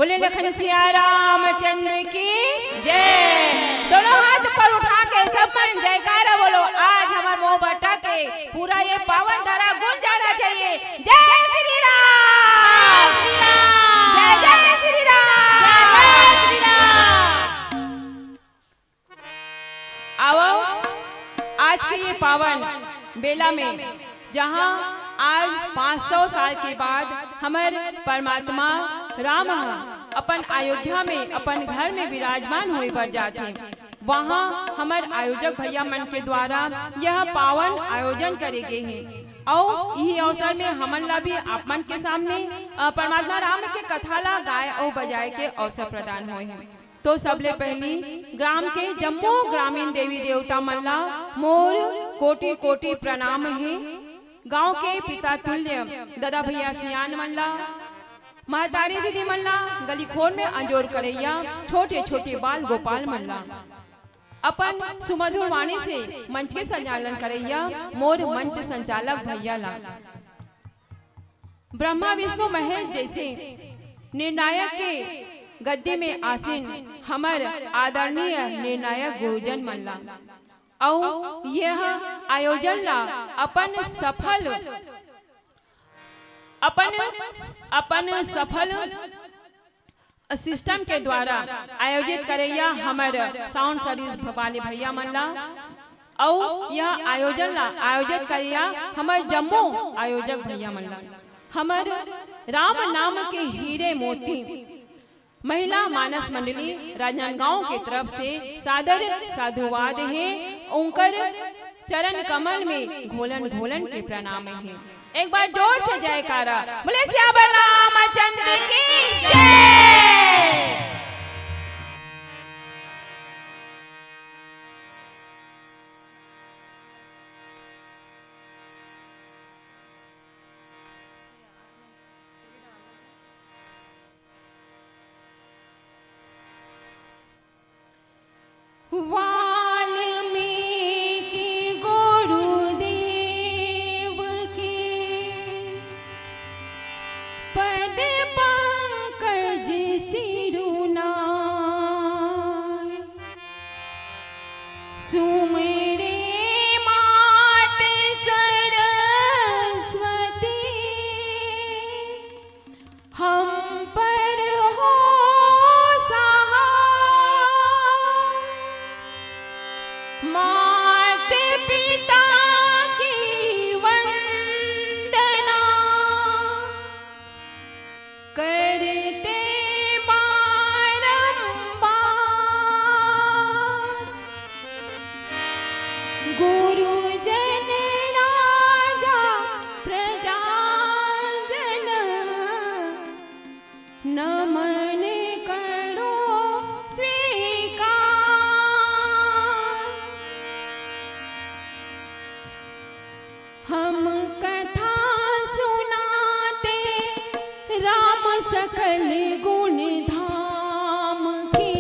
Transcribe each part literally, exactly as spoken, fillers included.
बोले लखन सिया रामचंद्र की जय। दोनों हाथ ऊपर उठा के सब मन जयकारा बोलो। आज हमर मोहभट्टा के पूरा ये पावन धरा गूंज जाना चाहिए। जय श्री राम। जय जय श्री राम। आवो, आज के ये पावन बेला में, जहाँ आज पाँच सौ साल के बाद हमर परमात्मा राम ह अपन अयोध्या में अपन घर में विराजमान होए बर जाथे, वहाँ हमर आयोजक भैया मन के द्वारा यह पावन आयोजन करे गे हे। अउ इही अवसर में हमन ला भी आप मन के सामने, अ, परमात्मा राम के कथा ला गाए अउ बजाए के अवसर प्रदान होए हे। तो सबले पहली ग्राम के जम्मो ग्रामीण देवी देवता मन ला मोर कोटि कोटि प्रणाम हे। गांव के पिता तुल्य ददा भैया सियान मन ला, महतारी दीदी मन ला, गली खोर में अंजोर करैया छोटे छोटे बाल गोपाल मन ला, अपन सुमधुर वाणी से मंच के संचालन करैया मोर मंच संचालक भैया ला, ब्रह्मा विष्णु महेश जैसे निर्णायक के गद्दी में आसीन हमर आदरणीय निर्णायक गुरुजन मन ला, अउ यह आयोजन ला अपन सफल, अपन, अपन सफल सिस्टम के द्वारा आयोजित करैया हमर साउंड सर्विस वाले भैया मन ला, अउ यह आयोजन ला आयोजित करैया हमर जम्मो आयोजक भैया मन ला, हमर राम नाम के हीरे मोती महिला मानस मंडली राजनांदगांव के तरफ से सादर साधुवाद हे। उनकर चरण कमल में घोलन घोलन के प्रणाम हे। एक बार जोर से जयकारा, बोले सियावर रामचंद्र की जय। वाल्मीकि गुरुदेव के पद पंकज सिरुनाय। सुमिरे मात सरस्वती, हम पर हो सहाय। मात पिता की वंदना, करते बारंबार। गुरुजन राजा प्रजाजन, नमन करो स्वीकार। हम कथा सुनाते राम सकल गुण धाम की।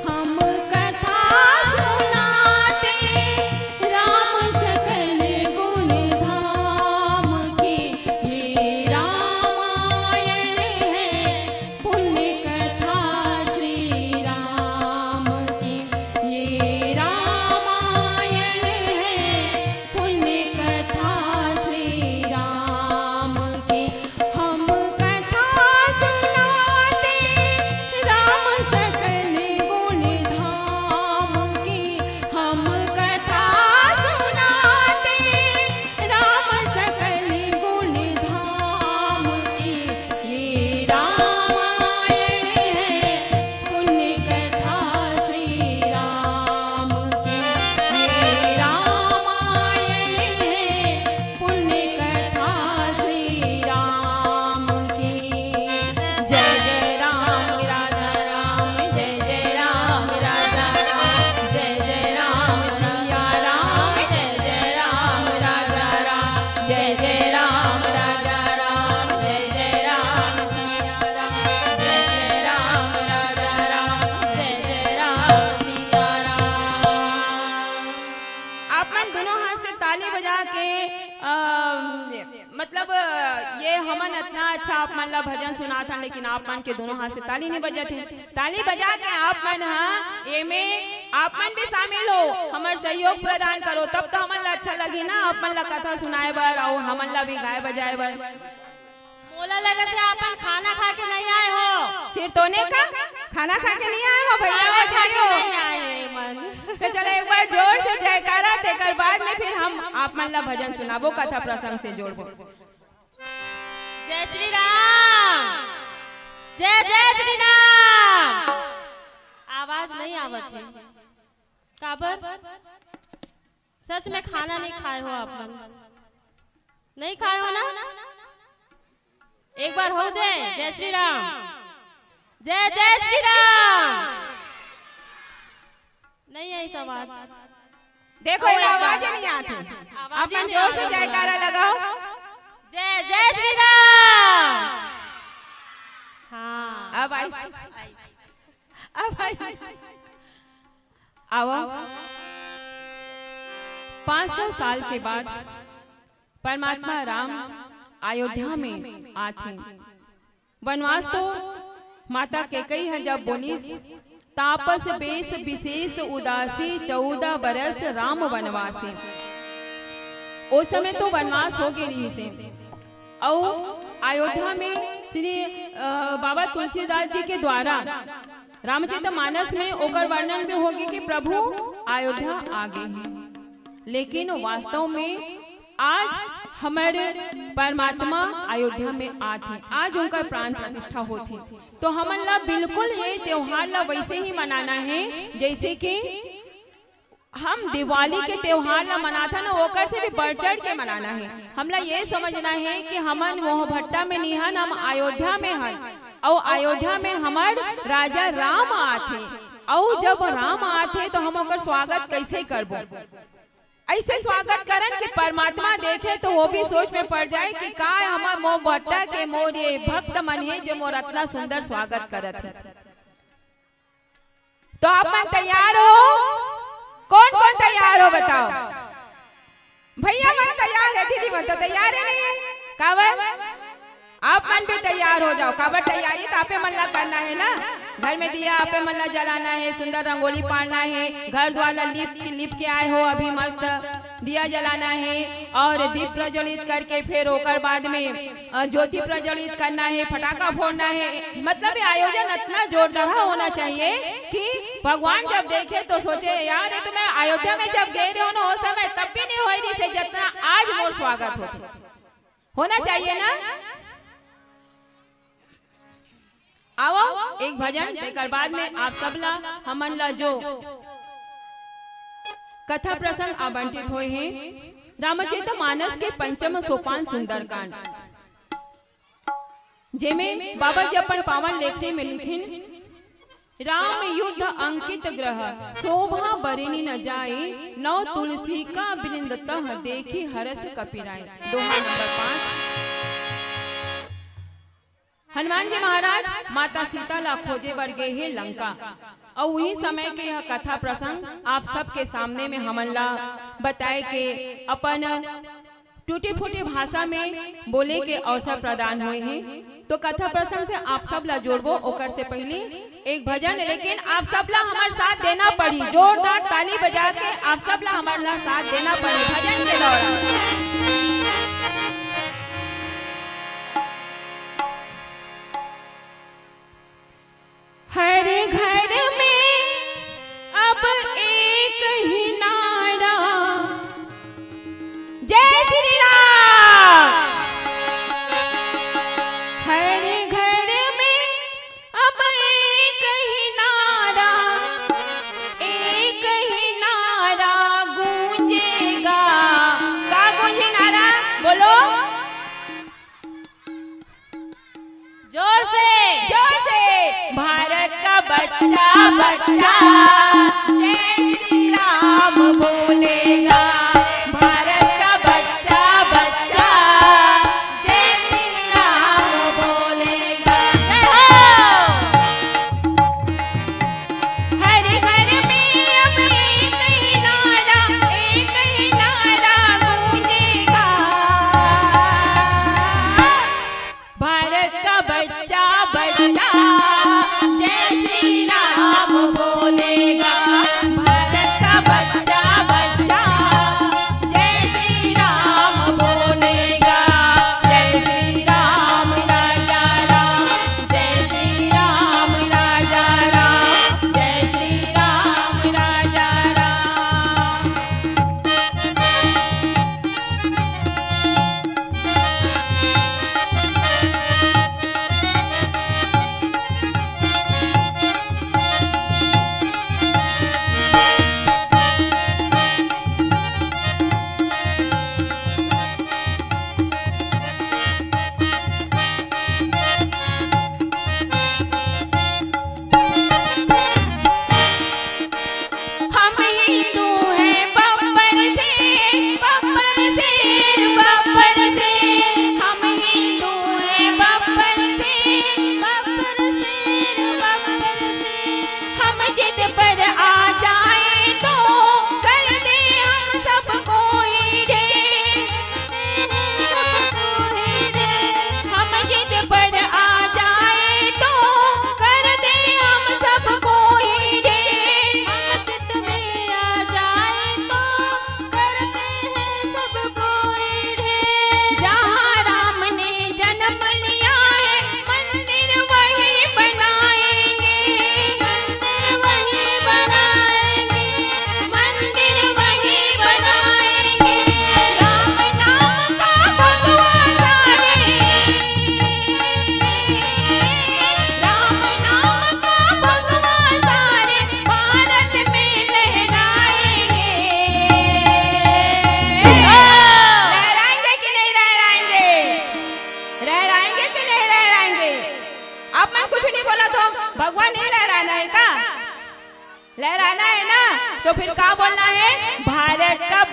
हम कथा सुनाते राम सकल गुण धाम की। ये रामायण है पुण्य कथा श्री राम की। ये रामायण है पुण्य कथा श्री मतलब, ये हमन इतना अच्छा आप मन ला भजन सुनात हन, लेकिन आप मन के दोनों हाथ से ताली नहीं बजत हे। ताली बजा के आप मन ह एमे आप मन भी शामिल हो, हमर सहयोग प्रदान करो, तब तो हमन ला अच्छा लगही ना, आप मन ला कथा सुनाए बर अउ हमन ला भी गाए बजाए बर। मोला लगत हे आपन खाना खा के नहीं आए हो। सिर तोने का खाना खा के नहीं आए हो भैया, खाना हो खा दीदी के हो। नहीं आए हे मन। तो चलो एक बार जोर से जयकारा, तेकर बाद में फिर हम आप मन ला भजन सुनाबो, कथा प्रसंग से जोड़बो। जय श्री राम, जय जय श्री राम। आवाज नहीं आवत हे, काबर? सच में खाना नहीं खाए हो आप मन? नहीं खाए हो ना? एक बार हो जाए, जय श्री राम, जय जय श्री राम। नहीं आई आवाज। देखो, ये आवाज ही नहीं आती। आवाज ही अपन नहीं जोर आ से रहा। जयकारा लगाओ। जय जय श्री राम। हाँ। अब आई। अब आई। आओ। पाँच सौ साल के बाद परमात्मा राम अयोध्या में आथे। वनवास तो माता कैकई ह जब बोलिस, तापस बेस विशेष उदासी, चौदह बरस राम वनवासी। ओ समय तो वनवास हो गे रहिस हे। अउ अयोध्या में श्री, अ, बाबा तुलसीदास जी के द्वारा रामचरित मानस में ओकर वर्णन भी होगे कि प्रभु अयोध्या आ गे हे, लेकिन वास्तव में आज हमर परमात्मा अयोध्या में आत हे, आज उनकर प्राण प्रतिष्ठा होत हे। तो हमन ला बिल्कुल ये त्योहार ला वैसे ही मनाना हे, जैसे कि हम दिवाली के त्योहार ला मनाथन, ओकर से भी बढ़ चढ़ के मनाना हे। हमला ये समझना हे कि हमन मोहभट्टा में नी हन, हम अयोध्या में हन, अउ अयोध्या में हमर राजा राम आथे, अउ जब राम आथे तो हम ओकर स्वागत कैसे करबो? ऐसे स्वागत करन कि परमात्मा देखे तो वो भी सोच में पड़ जाए कि का हमर मोहभट्टा के मोर ये भक्त मन हे जो मोर अतना सुंदर स्वागत करत हे। तो आप मन तैयार हो? कौन कौन तैयार हो बताओ। भैया मन तैयार हे, दीदी मन तो तैयार ही नहीं हे। काबर? आप मन भी तैयार हो जाओ। काबर तैयारी तो आपे मन ला करना हे ना। घर में दिया आपे मन ला जलाना हे, सुंदर रंगोली पाड़ना हे, घर द्वार ला लीप के, लीप के आए हो अभी मस्त। दिया जलाना हे अउ दीप प्रज्वलित करके फिर ओकर बाद में, अ, ज्योति प्रज्वलित करना हे, फटाका फोड़ना हे। मतलब ये आयोजन इतना जोरदार होना चाहिए कि भगवान जब देखे तो सोचे, "यार, ये तो मैं अयोध्या में जब गे रहेंव ना, ओ समय तब भी नहीं होय रहिस हे, जितना आज मोर स्वागत होथे।" होना चाहिए ना? आवो, एक भजन, तेकर बाद में आप सब ला, हमन ला जो कथा प्रसंग आवंटित होय हे, रामचरित मानस के पंचम सोपान सुंदरकांड, जेमे बाबा जी अपन पावन लेखनी में लिखिन, "राम युद्ध अंकित गृह, शोभा बरनि न जाय, नव तुलसी का वृंद तह, देखि हरष कपि राय।" दोहा नंबर पाँच। हनुमान जी महाराज माता सीता ला खोजे बर गे हे लंका, अउ उही समय के यह कथा प्रसंग आप सबके सामने में हमन ला बताए के, अपन टूटी फूटी भाषा में बोले के अवसर प्रदान होय हे। तो कथा प्रसंग से आप सब ला जोड़बो, ओकर से पहले एक भजन, लेकिन आप सब ला हमर साथ देना पड़ी, जोरदार ताली बजा के आप सब ला हमर ला साथ देना पड़ी भजन के दौरान। हर घर में अब एक ही नारा, जय श्री राम। हर घर में अब एक ही नारा, एक ही नारा गूंजेगा। का गूंजे नारा? बोलो। जोर से। जोर से। भारत का बच्चा, बच्चा जय श्री राम बोलेगा। भारत का बच्चा, बच्चा जय श्री राम बोलेगा। जय हो। हर घर में अब एक ही नारा, एक ही नारा गूंजेगा।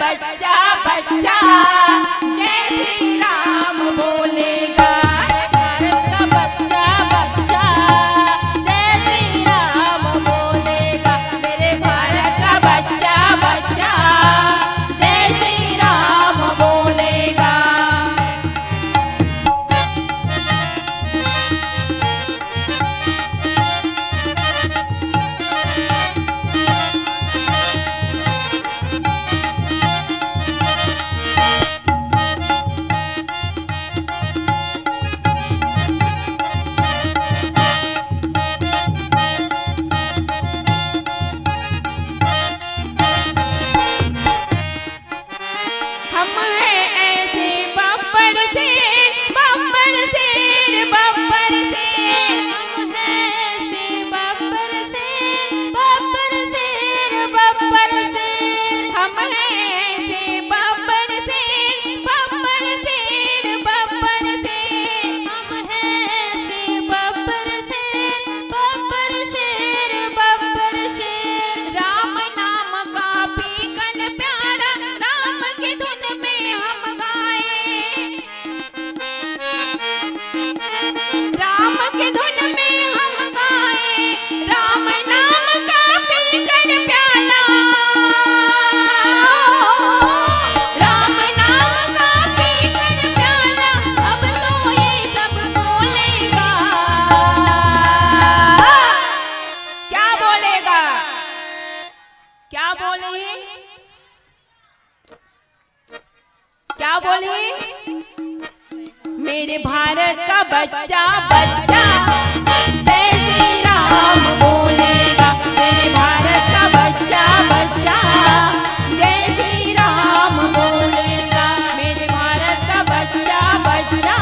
बच्चा बच्चा जय श्री राम बोलेगा। भारत का बच्चा बच्चा जय श्री राम बोलेगा। मेरे भारत का बच्चा बच्चा जय श्री राम बोलेगा। हम हैं ऐसे बब्बर शेर, बब्बर शेर, बब्बर शेर। हम हैं ऐसे बब्बर शेर, बब्बर शेर, बब्बर शेर। हम हैं ऐसे बब्बर शेर, बब्बर शेर, बब्बर शेर। हम हैं ऐसे बब्बर शेर, बब्बर शेर, बब्बर शेर। राम नाम का पीकन प्यारा, राम की धुन में हम गाए। राम की धुन में हम गाए, राम नाम का पीकर प्याला। राम नाम का पीकर प्याला, अब तो ये सब बोलेगा। क्या बोलेगा? क्या बोले? क्या बोली? मेरे भारत का बच्चा बच्चा जय श्री राम बोलेगा। मेरे भारत का बच्चा बच्चा जय श्री राम बोलेगा। मेरे भारत का बच्चा बच्चा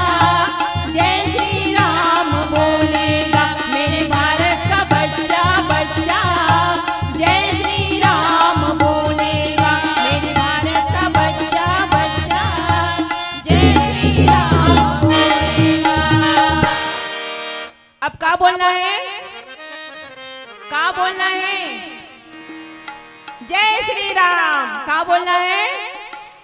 जय श्री राम बोलेगा। मेरे भारत का बच्चा बच्चा जय श्री राम बोलेगा। मेरे भारत का बच्चा बच्चा जय श्री राम बोलेगा। अब का बोलना है? का बोलना है? जय श्री राम। का बोलना है?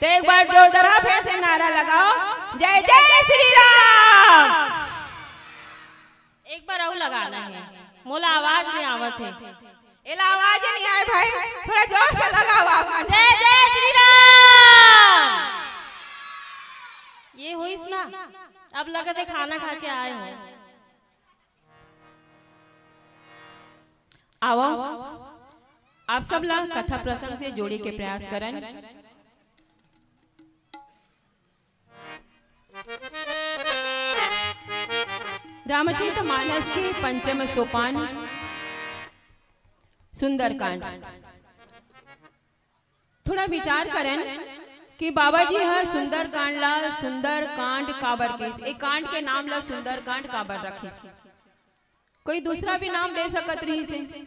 तो एक बार जोरदार फिर से नारा लगाओ, जय जय श्री राम। एक बार अउ लगाना है, मोला आवाज नहीं आवत है। एला आवाज नहीं आए भाई, थोड़ा जोर से लगाओ आवाज। जय जय श्री राम। ये होइस ना, अब लगत है खाना खा के आए हो। आओ, आप सब ला कथा प्रसंग से जोड़े के प्रयास करन। रामचरित मानस के पंचम सोपान सुंदरकांड। थोड़ा विचार करन कि बाबा जी ह सुंदरकांड ला सुंदरकांड काबर किस, ए कांड के नाम ला सुंदरकांड काबर रखिस। कोई दूसरा भी नाम दे सकत रहिस हे।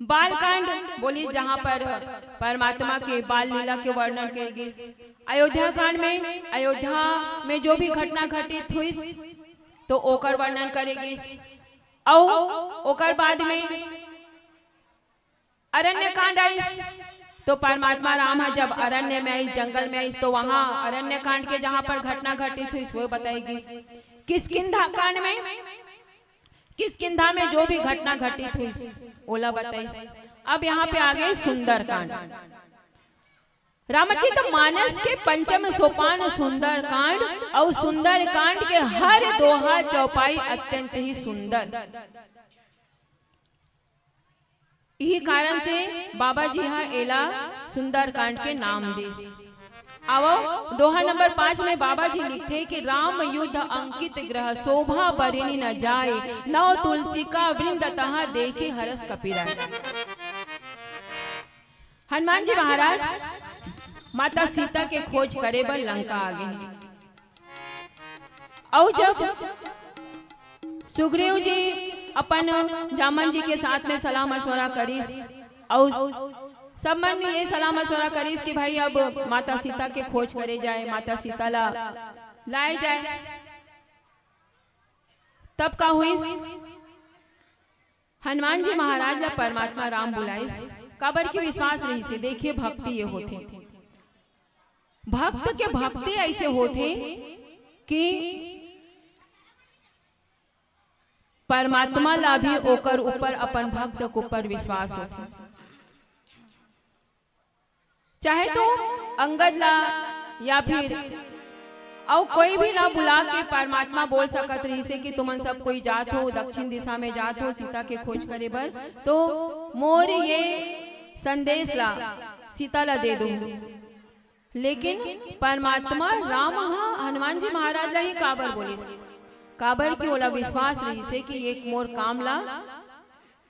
बाल कांड बोली, जहाँ पर परमात्मा के बाल लीला के वर्णन करे गिस। अयोध्या कांड में अयोध्या में जो भी घटना घटित हुई तो ओकर वर्णन करे गिस। अउ ओकर बाद में अरण्य कांड आइस, तो परमात्मा राम ह जब अरण्य में आइस, जंगल में आइस, तो वहां अरण्य कांड के जहां पर घटना घटित हुई वो बताई गिस। किष्किंधा कांड में, किष्किंधा में जो भी घटना घटित हुई ओला बताइस। अब यहाँ पे आ गए सुंदरकांड। रामचरित मानस के पंचम सोपान सुंदरकांड, और सुंदरकांड के हर दोहा चौपाई अत्यंत ही सुंदर। यही कारण से बाबा जी हा एला सुंदरकांड के नाम दिस। आवो, दोहा नंबर पाँच में बाबा जी लिखथे कि राम युद्ध अंकित गृह, शोभा बरनि न जाय, नव तुलसी का वृंद तहाँ, देखि हरष कपि राय। हनुमान जी महाराज माता सीता के खोज करे बर लंका आ गे हे। अउ जब सुग्रीव जी अपन जामन जी के साथ में सलाह मशवरा करिस, अउ सब मन ये सलाह मशवरा करिस कि भाई अब माता सीता के खोज करे जाए, माता सीता ला लाए जाए, तब का हुई? हनुमान जी महाराज ला परमात्मा राम बुलाइस, काबर के विश्वास रहिस हे। देखिए, भक्ति ये होथे। भक्त के भक्ति ऐसे होथे कि परमात्मा ला भी ओकर ऊपर, अपन भक्त के ऊपर विश्वास होथे। चाहे तो अंगद ला या फिर अउ कोई भी ला बुला के परमात्मा बोल सकत रहिसे कि तुमन सब कोई जात हो, दक्षिण दिशा में जात हो सीता के खोज करे बर, तो मोर ये संदेश ला सीता ला दे दो। लेकिन परमात्मा राम ह हनुमान जी महाराज ला ही काबर बोलिस? काबर कि ओला विश्वास रहिसे कि एक मोर काम ला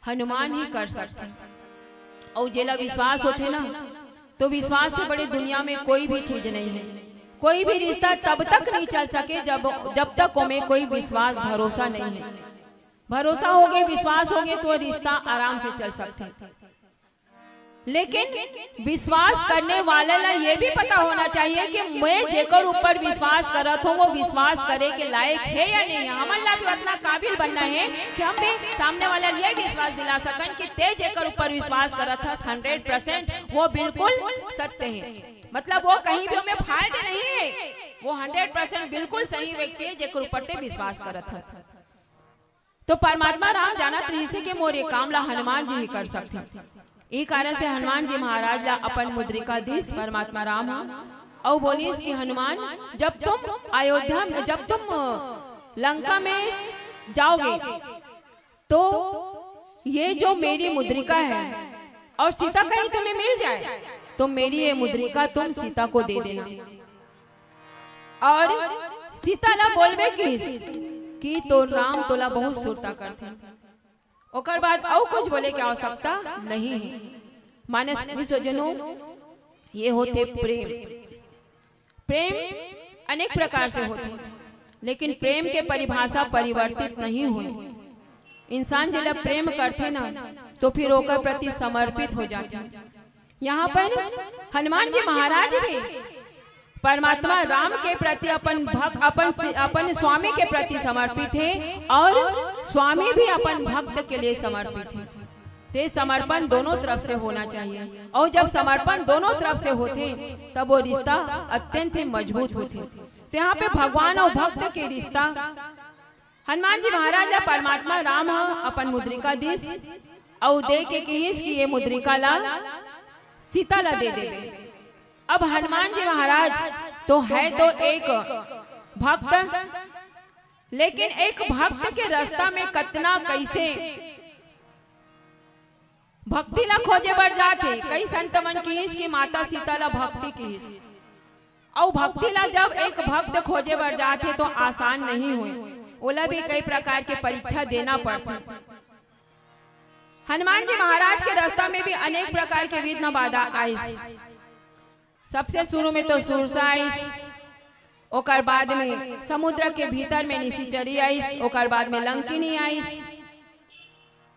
हनुमान ही कर सकथे। अउ जेला विश्वास होथे ना, तो विश्वास से बड़े दुनिया में कोई भी चीज नहीं है। कोई भी रिश्ता तब तक नहीं चल सके जब, जब तक ओमे कोई विश्वास भरोसा नहीं है। भरोसा होगे, विश्वास होगे तो रिश्ता आराम से चल सकथे। लेकिन विश्वास करने वाले ला ये भी पता होना चाहिए कि मैं जेकर ऊपर विश्वास करत हूँ, वो विश्वास करे के लायक है या नहीं है। हमन ला भी उतना काबिल बनना है कि हम भी सामने वाले ला ये विश्वास दिला सकन कि ते जेकर ऊपर विश्वास करत हस, हंड्रेड परसेंट वो बिल्कुल सत्य है। मतलब, वो कहीं भी ओमे फाल्ट नहीं है, वो हंड्रेड परसेंट बिल्कुल सही व्यक्ति है जेकर ऊपर ते विश्वास करत हस। तो परमात्मा राम जानत रहिसे कि मोर ये काम ला हनुमान जी ही कर सकथे। ए कारण से हनुमान जी महाराज ला अपन मुद्रिका दिस परमात्मा राम ह, अउ बोलिस कि हनुमान, जब तुम अयोध्या में, जब तुम लंका में जाओगे, तो ये जो मेरी मुद्रिका है और सीता कहीं तुम्हें मिल जाए, तो मेरी ये मुद्रिका तुम सीता को दे देना। और सीता ला बोलबे किस कि तोर राम तोला बहुत सुरता करथे। ओकर बाद अउ कुछ बोले के आवश्यकता नहीं है। मानस विश्वजनों, ये होथे प्रेम। प्रेम अनेक प्रकार से होथे, लेकिन प्रेम के परिभाषा परिवर्तित नहीं होय। इंसान जेला प्रेम करथे ना, तो फिर ओकर प्रति समर्पित हो जाथे। यहाँ पर हनुमान जी महाराज भी परमात्मा राम के प्रति अपन भक्त, अपन सि-, अपन स्वामी के प्रति समर्पित है और स्वामी भी अपन भक्त के लिए समर्पित है। ते समर्पण दोनों तरफ से होना चाहिए, और जब समर्पण दोनों तरफ से होथे, तब वो रिश्ता अत्यंत ही मजबूत होथे। तो यहाँ पे भगवान और भक्त के रिश्ता, हनुमान जी महाराज ला परमात्मा राम ह अपन मुद्रिका दिस, अउ दे के किहिस कि ये मुद्रिका ला सीता ला दे देबे। अब हनुमान जी महाराज तो है तो एक भक्त, लेकिन एक भक्त के रास्ता में कतना कैसे भक्ति ला खोजे बर जाथे। कई संत मन किहिस कि माता सीता ला भक्ति किहिस, अउ भक्ति ला जब एक भक्त खोजे बर जाथे तो आसान नहीं होय, ओला भी कई प्रकार के परीक्षा देना पड़थे। हनुमान जी महाराज के रास्ता में भी अनेक प्रकार के विघ्न बाधा आइस। सबसे शुरू में तो सुरसा आइस, ओकर बाद में समुद्र के भीतर में निशिचरी आइस, ओकर बाद में लंकिनी आइस।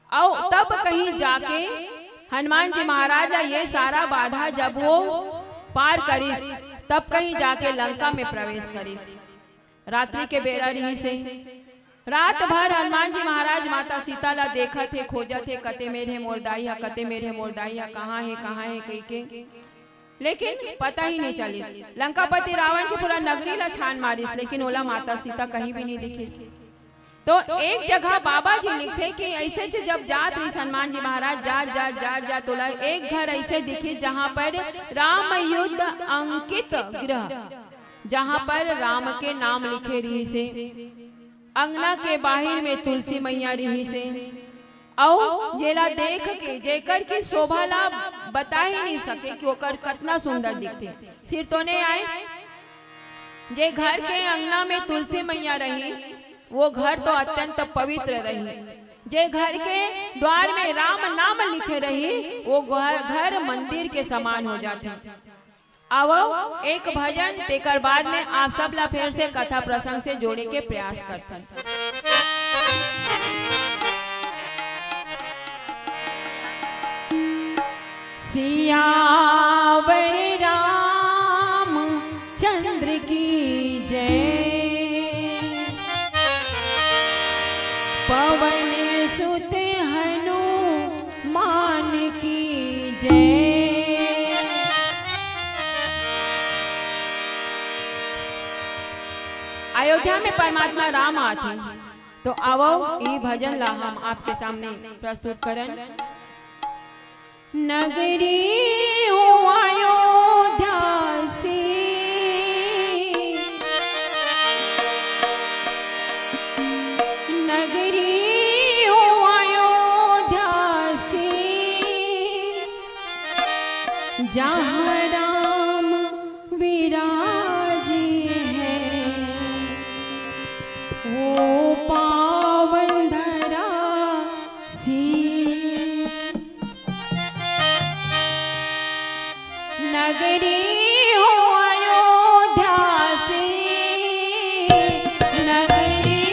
अउ तब कहीं जाके हनुमान जी महाराज ला ये सारा बाधा जब वो पार करिस, तब कहीं जाके लंका में प्रवेश करिस। रात्रि के बेरा रिहिस हे। रात भर हनुमान जी महाराज माता सीता ला देखत हे, खोजत हे, कते मेर हे मोर दाई हा, कते मेर हे मोर दाई हा, कहाँ हे, कहाँ हे कहिके। लेकिन पता ही नहीं चलिस। लंकापति रावण के पूरा नगरी ला छान मारिस, लेकिन ओला माता सीता कहीं भी नहीं दिखिस। तो एक जगह बाबा जी लिखथे कि ऐसे च जब जात रहिस हनुमान जी महाराज, जात, जात, जात, जात, ओला एक घर ऐसे दिखिस जहाँ पर राम युद्ध अंकित गृह, जहाँ पर राम के नाम लिखे रहिस हे। अंगना के बाहिर में तुलसी मैया रहिस हे। अउ जेला देख के, जेकर की शोभा ला बता ही नहीं सके कि ओकर कतना सुंदर दिखथे। सिर तो नहीं आए, जे घर के अंगना में तुलसी मैया रही, वो घर तो अत्यंत पवित्र रही। जे घर के द्वार में राम नाम लिखे रही, वो घर, घर मंदिर के समान हो जाथे। आवो, एक भजन, तेकर बाद में आप सब ला फिर से कथा प्रसंग से जोड़े के प्रयास करथन। सियावर रामचंद्र की जय, पवन सुत हनुमान की जय। अयोध्या में परमात्मा राम आथे। तो आवव, ई भजन ला हम आपके सामने प्रस्तुत करन। नगरी हो अयोध्या से, नगरी हो अयोध्या से, जहाँ राम विराजे हैं, वो पावन धरा से। नगरी हो अयोध्या से, नगरी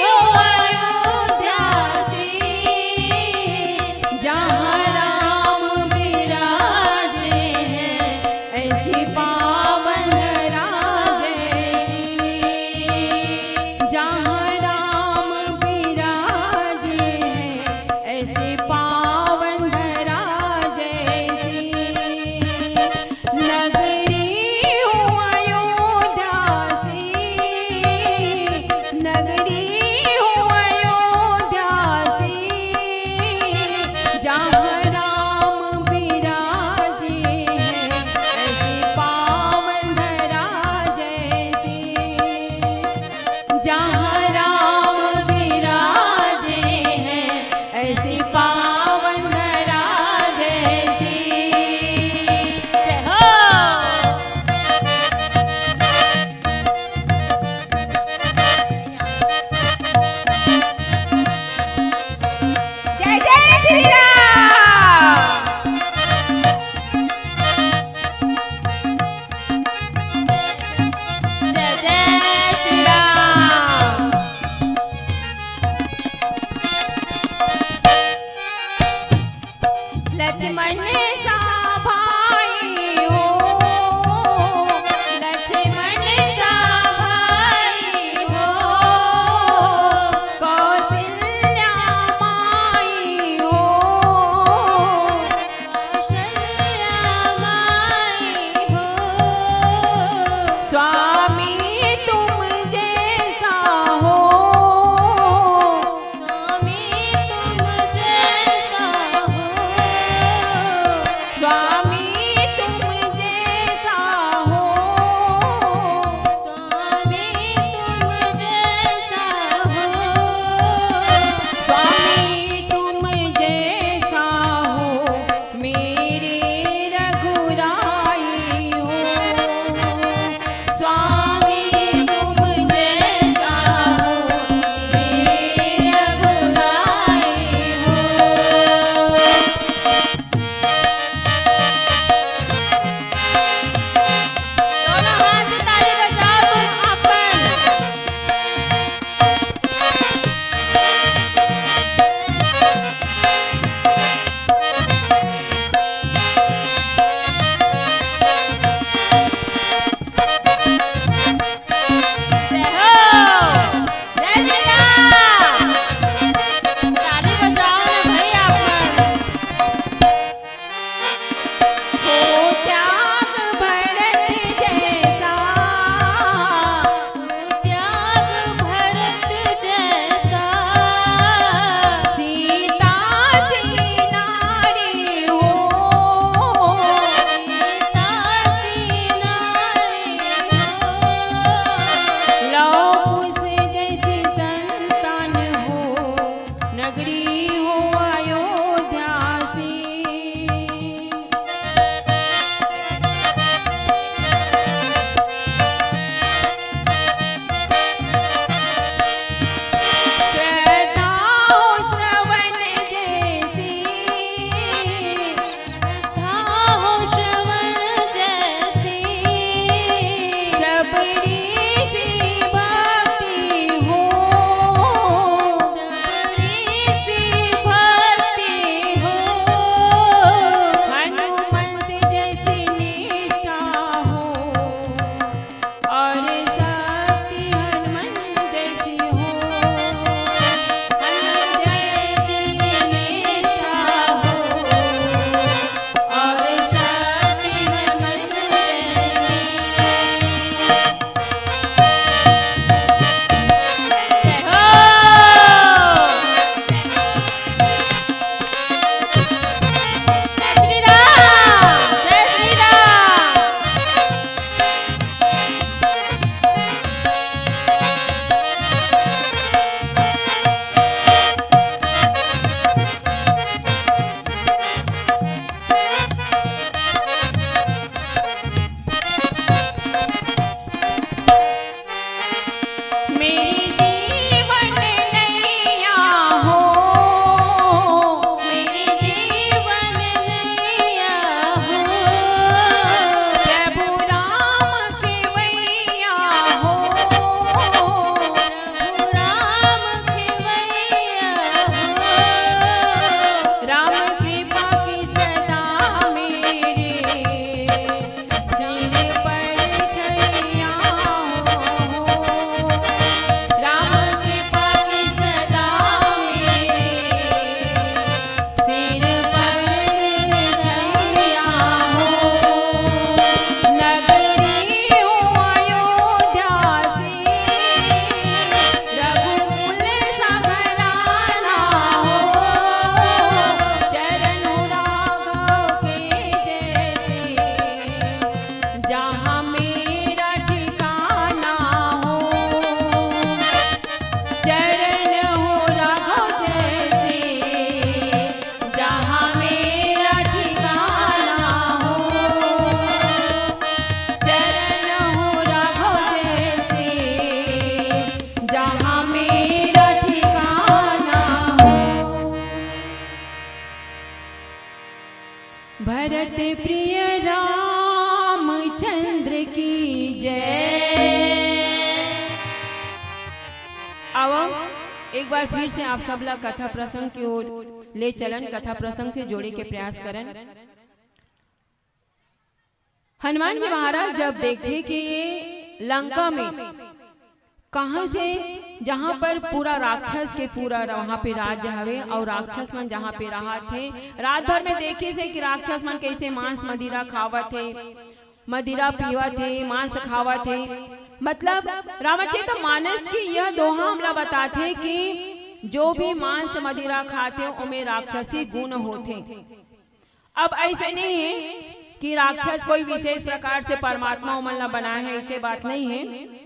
हो अयोध्या से, जहाँ राम विराजे हैं, ऐसी पावन धरा जैसी। जहाँ राम विराजे हैं, ऐसी पावन धरा जैसी। नगरी एक बार फिर से आप सब ला कथा प्रसंग की ओर ले चलन, कथा प्रसंग से जोड़े के प्रयास करन। हनुमान जी महाराज जब देखथे कि ये लंका में कहाँ से, जहाँ पर पूरा राक्षस के पूरा वहाँ पे राज्य हवे और राक्षस मन जहाँ पे रहत हे, रात भर में देखे से कि राक्षस मन कैसे मांस मदिरा खावत हे, मदिरा पीवत हे, मांस खावत हे। मतलब रामाचरित मानस की यह दोहा हमला बताथे कि जो भी मांस मदिरा खाथे ओमे राक्षसी गुण होथे। अब ऐसे नहीं है कि राक्षस कोई विशेष प्रकार से परमात्मा ओमन ला बनाए है, ऐसे बात नहीं है।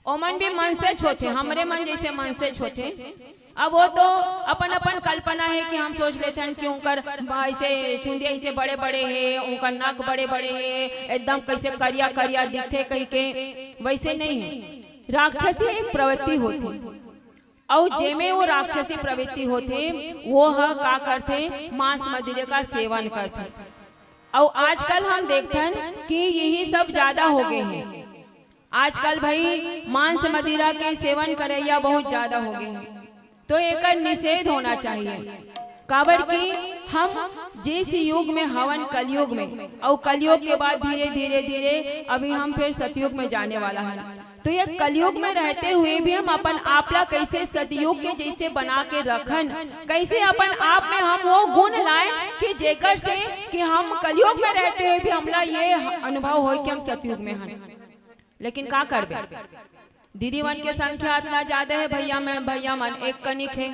ओमन भी मनसेच होथे, हमरे मन जैसे मनसेच होथे। अब वो तो अपन अपन कल्पना है कि हम सोच लेथन कि उनकर ऐसे चुंदी ऐसे बड़े बड़े है, उनकर नाक बड़े बड़े है, एकदम कैसे करिया करिया दिखथे कहि के, वैसे नहीं है। राक्षसी एक प्रवृत्ति होथे। अउ जेमे वो राक्षसी प्रवृत्ति होथे, वो ह का करथे, मांस मदिरे का सेवन करथे। अउ आजकल हम देखथन कि यही सब ज्यादा हो गए हैं। आजकल भाई मांस मदिरा के सेवन करैया बहुत ज्यादा हो गए हैं, तो एकर निषेध होना चाहिए। काबर कि हम जिस युग में हवन, कलयुग में, अउ कलयुग के बाद धीरे धीरे धीरे अभी हम फिर सतयुग में जाने वाला हन। तो ये कलयुग में रहते हुए भी हम अपन आप ला कैसे सतयुग के जैसे बना के रखन, कैसे अपन आप में हम वो गुण लाए कि जेकर से कि हम कलयुग में रहते हुए भी हमला ये अनुभव होए कि हम सतयुग में हन। लेकिन का करबे, दीदी मन के संख्या इतना ज्यादा है, भैया में, भैया मन एक कनिक है।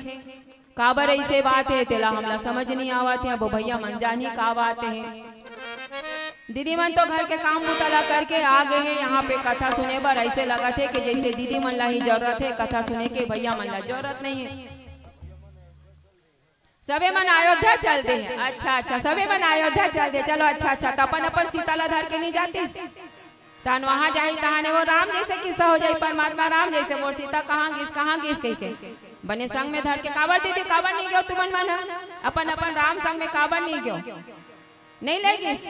काबर ऐसे बात है, तेला हमला समझ नहीं आवत है। अब वो भैया मन जानी का बात है। दीदी मन तो घर के काम बुता ला करके आ गए हैं यहाँ पे कथा सुने बर। ऐसे लगत है कि जैसे दीदी मन ला ही जरूरत है कथा सुने के, भैया मन ला जरूरत नहीं है। सबे मन अयोध्या चल दे हैं। अच्छा, अच्छा, सबे मन अयोध्या चल दे। चलो, अच्छा, अच्छा, तो अपन अपन सीता ला धर के नहीं जातिस? तन वहां जाही तहाने वो राम जैसे किस्सा हो जाही, परमात्मा राम जैसे, मोर सीता कहाँ गिस, कहाँ गिस कहिके। बने संग में धर के, काबर दीदी, काबर नहीं गयो तुमन मन ह? अपन अपन राम संग में काबर नहीं गयो? नहीं ले गिस?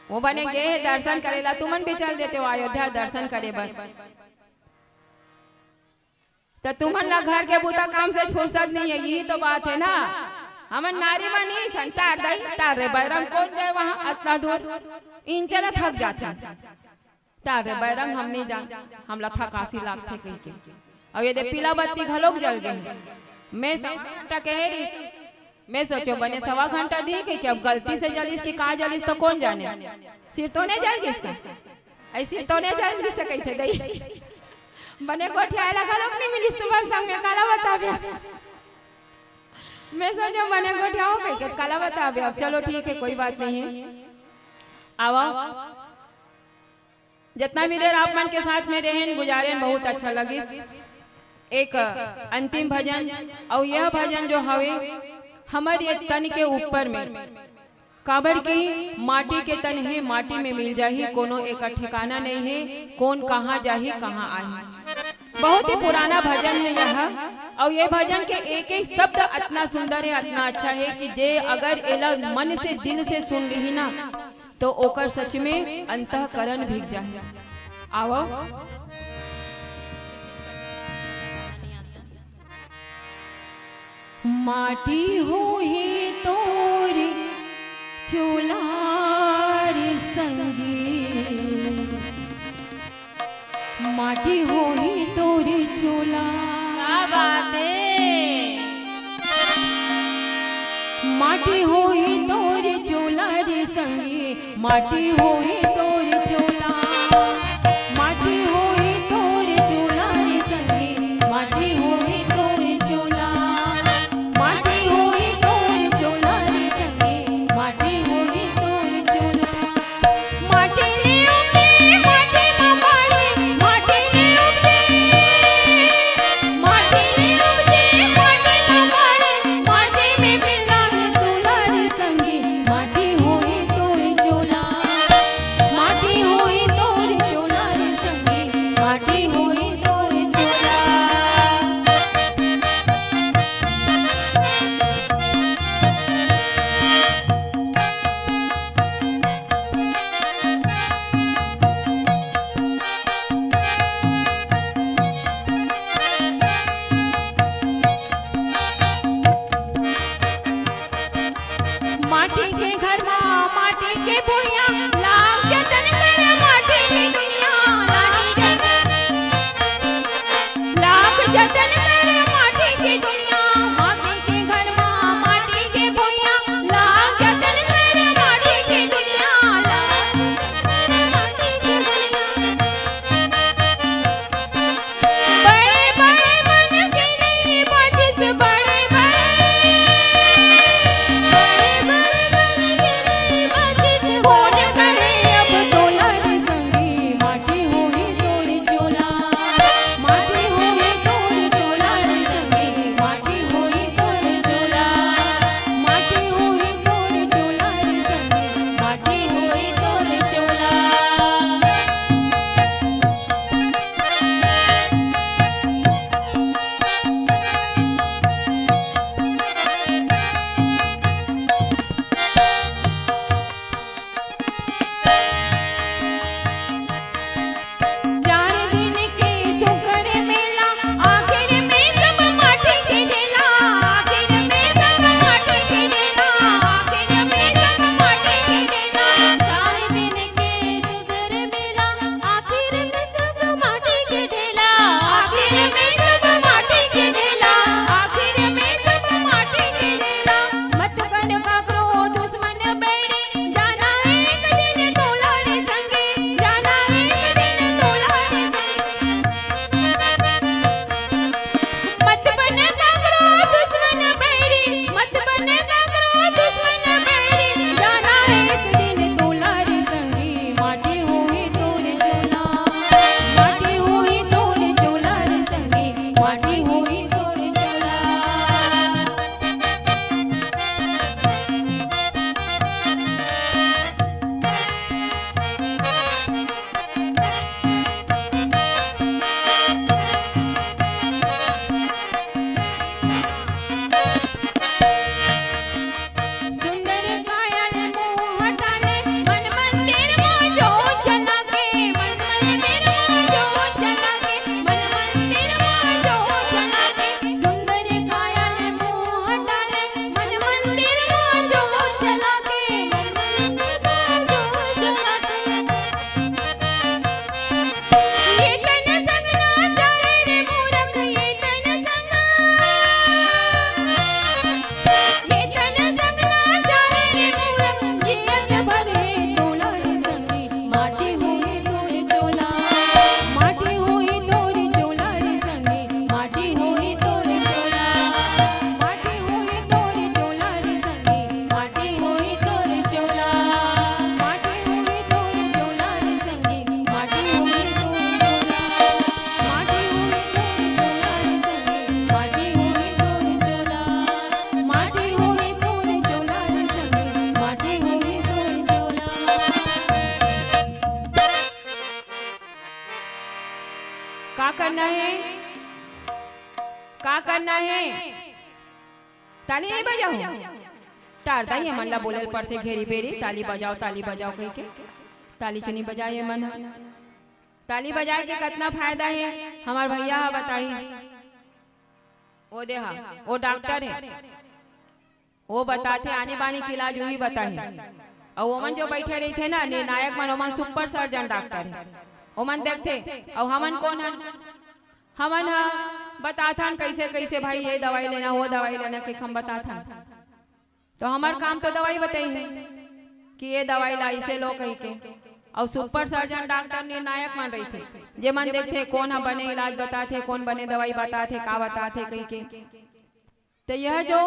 वो बने गे हे दर्शन करे ला, तुमन भी चल देते हो अयोध्या दर्शन करे बर। त तुमन ला घर के बुता काम से फुर्सत नहीं है, यही तो बात है ना। हमन नारी मन ही छन, टार दई, टार रे बैरंग, कौन जाए वहां अतना दूर, इंचरा थक जाथे। टार रे बैरंग, हम नहीं जान, हमला थकासी लागथे कहिके। अब ये दे पीला बत्ती घलोक जल गए। मैं सवा घंटा कहे रही, मैं सोचो बने सवा घंटा दिही कहिके, अब गलती से जलिस कि का जलिस तो कौन जाने। सिर तो नहीं जल गिस का? ऐ सिर तो नहीं जल गिस कहिथे दई। बने गोठियाए ला घलोक नहीं मिलिस तुम्हार संग में, काला बताबे। मैं सोचो बने गोठियाओ कहिके, काला बताबे। अब चलो ठीक है, कोई बात नहीं है। आवा। जितना भी देर आप मन के साथ में रहेन, गुजारेन, बहुत अच्छा लगिस। एक अंतिम भजन, अउ यह भजन जो हवे हमर ये तन के ऊपर में, काबर कि माटी के तन हे, माटी में मिल जाही, कोनो एकर ठिकाना नहीं है, कौन कहाँ जाही, कहाँ आही। बहुत ही पुराना भजन है यह, अउ ये भजन के एक एक शब्द अतना सुंदर है, अतना अच्छा है कि जे अगर एला मन से, दिल से सुन लिही ना, तो ओकर सच में अंतःकरण भीग जाही। आवो। माटी होही तोर चोला रे संगी, माटी होही तोर चोला। क्या बात है। माटी होही तोर चोला रे संगी, माटी होही तोर चोला। माटी होही तोर चोला रे संगी, माटी होही तोर चोला। माटी होही तोर चोला रे संगी, माटी होही तोर चोला। माटी ले उगथे, माटी म बाढ़े, माटी ले उगथे, माटी ले उगथे, माटी म बाढ़े, माटी में मिलना है तोला रे संगी, माटी होही तोर चोला, माटी होही तोर चोला। करना हे? का करना हे? ताली नहीं बजाहू? टारदा ही हमन ला बोले ल पड़थे घेरी बेरी, "ताली बजाओ, ताली बजाओ" कहिके। ताली चुनी बजाए ये मन ह। ताली बजाए के कतना फायदा हे, हमर भैया ह बताही। ओ देहा, ओ डॉक्टर हे, ओ बताथे आनी बानी के इलाज उही बताही। अउ ओमन जो बइठे रहिथे ना निर्णायक मन, ओमन सुपर सर्जन डॉक्टर हे, ओमन देखथे। अउ हमन कोन हन? हमन ह बताथन कइसे कइसे भाई ये दवाई लेना, वो दवाई लेना के हम बताथन। तो हमर काम तो दवाई बताई हे कि ये दवाई ला इसे लो कहिके। अउ सुपर सर्जन डॉक्टर निर्णायक मन रहिथे, जे मन देखथे कोन ह बने इलाज बताथे, कोन बने दवाई बताथे, का बताथे कहिके। तो यह जो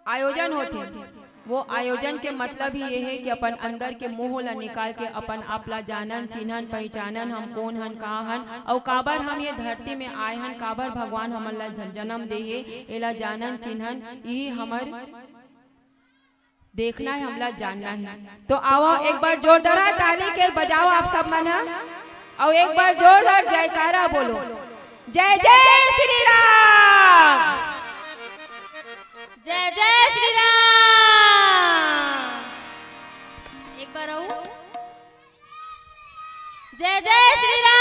आयोजन होथे, वो आयोजन के मतलब ही ये हे कि अपन अंदर के मोह ला निकाल के अपन आप ला जानन, चिन्हन, पहिचानन, हम कोन हन, का हन, अउ काबर हम ये धरती में आए हन, काबर भगवान हमन ला ध-, जन्म दे हे, एला जानन, चिन्हन, यही हमर देखना हे, हमला जानना हे। तो आओ, एक बार जोरदार ताली के बजाओ आप सब मन ह, अउ एक बार जोरदार जयकारा बोलो, "जय जय श्री राम।" जय जय श्री राम। एक बार अउ, जय जय श्री